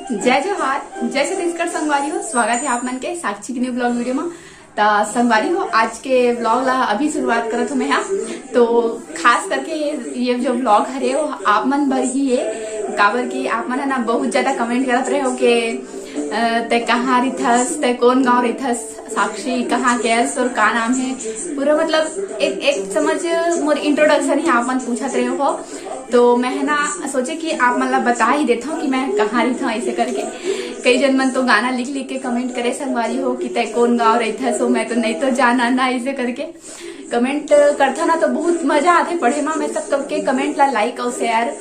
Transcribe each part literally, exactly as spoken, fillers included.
जय जोहार, जय छत्तीसगढ़ संगवारी हो। स्वागत है आप मन के साक्षी के न्यू ब्लॉग वीडियो में। त संगवारी हो, आज के ब्लॉग ला अभी शुरुआत करत हूँ मैं हा। तो खास करके ये, ये जो ब्लॉग हरे वो आप मन बर ही है, काबर कि आप मन है ना बहुत ज्यादा कमेंट करत रहे हो कि अ, तै कहाँ रिथस, तै कौन गांव रिथस, साक्षी कहाँ के हस, तोर का नाम है, पूरा मतलब एक एक समझ मोर इंट्रोडक्शन ही आप मन पूछत रहे हो। तो मैं है ना सोचे कि आप मन ला बता ही देता हूँ कि मैं कहाँ रहिता हूँ, ऐसे करके। कई जन मन तो गाना लिख लिख के कमेंट करे संगवारी हो कि तै कौन गांव रहिथस, सो मैं तो नहीं तो जाना ना, ऐसे करके कमेंट करथा ना तो बहुत मजा आथे पढ़े मा। मैं सब सबके कमेंट ला लाइक और शेयर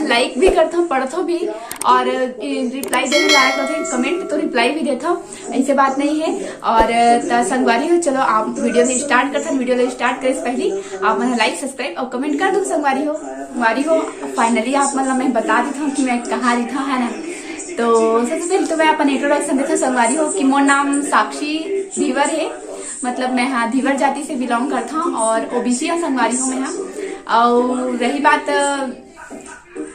लाइक भी करथो, पढ़थो भी और रिप्लाई देने लायक होथे। कमेंट तो रिप्लाई भी देथो, ऐसे बात नहीं है। और त संगवारी हो, चलो आप वीडियो ला स्टार्ट करथन। वीडियो ला स्टार्ट करे से पहले आप मन लाइक, सब्सक्राइब और कमेंट कर दो संगवारी हो। संगवारी हो, फाइनली आप मन ला मैं बता देता हूँ कि मैं कहाँ रहिता हूँ, है ना। तो सबसे पहले तो मैं अपन इंट्रोडक्शन देता हूँ संगवारी हो कि मोर नाम साक्षी धीवर है, मतलब मैं हाँ धीवर जाति से बिलोंग करता हूँ और ओबीसी है संगवारी हो मैं हाँ। और रही बात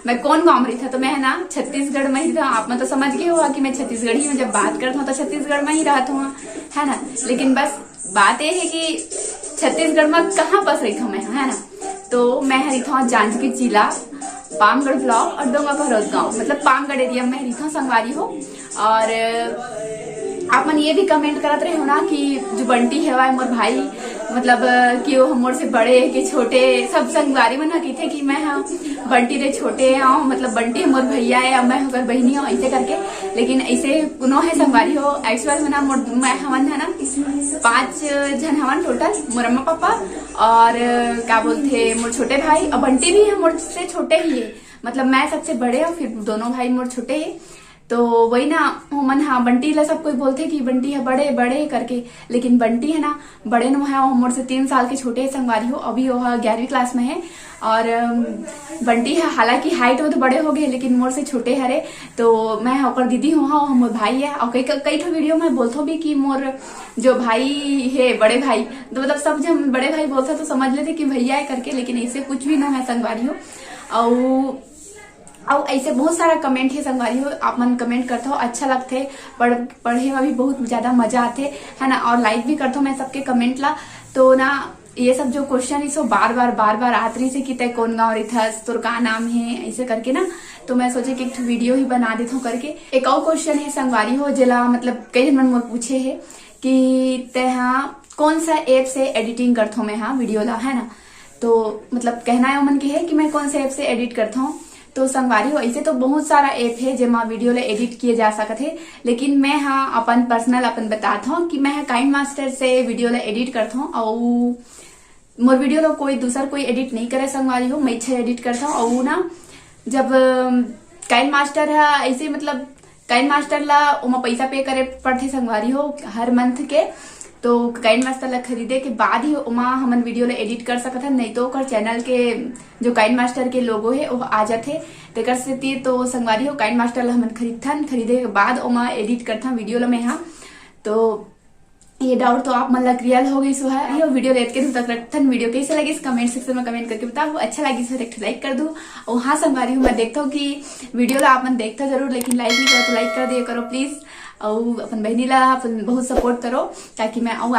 मैं कौन गांव में रहिथा, तो मैं है ना छत्तीसगढ़ में ही रहिथा। आप मन तो समझ गए हो कि मैं छत्तीसगढ़ी हूँ, जब बात करता हूँ तो छत्तीसगढ़ में ही रहता हूँ, है ना। लेकिन बस बात ये है कि छत्तीसगढ़ में कहाँ पास रहिथा मैं, है ना। तो मैं रहिथा जांजगीर जिला, पामगढ़ ब्लॉक और डोंगा भरौत गांव, मतलब पामगढ़ एरिया में रहिथा संगवारी हो। और आप मन ये भी कमेंट करत रहे हो ना कि जो बंटी हवय मोर भाई, मतलब कि वो मोर से बड़े है कि छोटे, सब संगवारी मन ह कहिथे कि मैं ह बंटी ले छोटे हूँ, मतलब बंटी मोर भैया है, अब मैं ओकर बहिनी हूँ, ऐसे करके। लेकिन ऐसे कोनो है संगवारी हो, एक्चुअल में ना मोर, मैं हमन है ना पांच झन हवन टोटल, मोर अम्मा पापा और का बोलथे मोर छोटे भाई, और बंटी भी है मोर से छोटे ही है, मतलब मैं सबसे बड़े हूँ, फिर दोनों भाई मोर छोटे है। तो वही ना, ओमन हा बंटी ला सब कोई बोलथे कि बंटी हा बड़े बड़े करके, लेकिन बंटी है ना बड़े नो है, वो मोर से तीन साल के छोटे है संगवारी हो, अभी वो हा ग्यारहवीं क्लास में है। और अम, बंटी है हालांकि हाइट में तो बड़े हो गए, लेकिन मोर से छोटे हरे। तो मैं हा ओकर दीदी हूँ, हाँ, मोर भाई है। और कई कई ठो वीडियो में बोलथो भी कि मोर जो भाई है बड़े भाई, तो मतलब सब जब बड़े भाई बोलथे तो समझ लेथे कि भैया है करके, लेकिन ऐसे कुछ भी ना है संगवारी हो। और अउ ऐसे बहुत सारा कमेंट है संगवारी हो, आप मन कमेंट करथो, अच्छा लगथे, पढ़ पढ़े में भी बहुत ज्यादा मजा आथे, है ना। और लाइक भी करथो मैं सबके कमेंट ला। तो ना ये सब जो क्वेश्चन इसो बार बार बार बार आत रही से कि तय कौन गांव रहिथस, तोर का नाम है, ऐसे करके ना। तो मैं सोचे कि एक वीडियो ही बना देथो करके। एक और क्वेश्चन है संगवारी हो, जेला मतलब कई जन मन मोर पूछे है कि तय हाँ कौन सा ऐप से एडिटिंग करथो मैं हाँ वीडियो ला, है ना। तो मतलब कहना है ओमन के है कि मैं कौन से ऐप से एडिट करता हूँ। तो संगवारी हो, ऐसे तो बहुत सारा ऐप है जेमा वीडियो ला एडिट किए जा सकत है, लेकिन मैं हाँ अपन पर्सनल अपन बतात हूँ कि मैं हाँ काइन मास्टर से वीडियो ला एडिट करता हूँ। और मोर वीडियो ला कोई दूसर कोई एडिट नहीं करे संगवारी हो, मैं इच्छा एडिट करता हूँ। और ना जब काइन मास्टर है ऐसे मतलब काइन मास्टर ला ओमा पैसा पे करे पड़थे संगवारी हो हर मंथ के। तो काइन मास्टर ला खरीदे के बाद ही ओमा हमन वीडियो ला एडिट कर सकत हन, नहीं तो ओकर चैनल के जो काइन मास्टर के लोगो है वो आ जाथे। तेकर सेती तो संगवारी हो काइन मास्टर ला हमन खरीदथन, खरीदे के बाद ओमा एडिट करथन वीडियो ला मैं हा। तो ये डाउट तो आप मन ला क्लियर हो गई सो है। ये वीडियो लेत के तक रखथन। वीडियो कैसे लगिस कमेंट सेक्शन में कमेंट करके बताओ, अच्छा लगिस हो तो एक लाइक कर दो। और हाँ संगवारी हो, मैं देखता हूँ कि वीडियो ला आप मन देखता जरूर, लेकिन लाइक नहीं करो तो लाइक कर दिया करो प्लीज। और अपन बहनी ला अपन बहुत सपोर्ट करो ताकि मैं आऊँ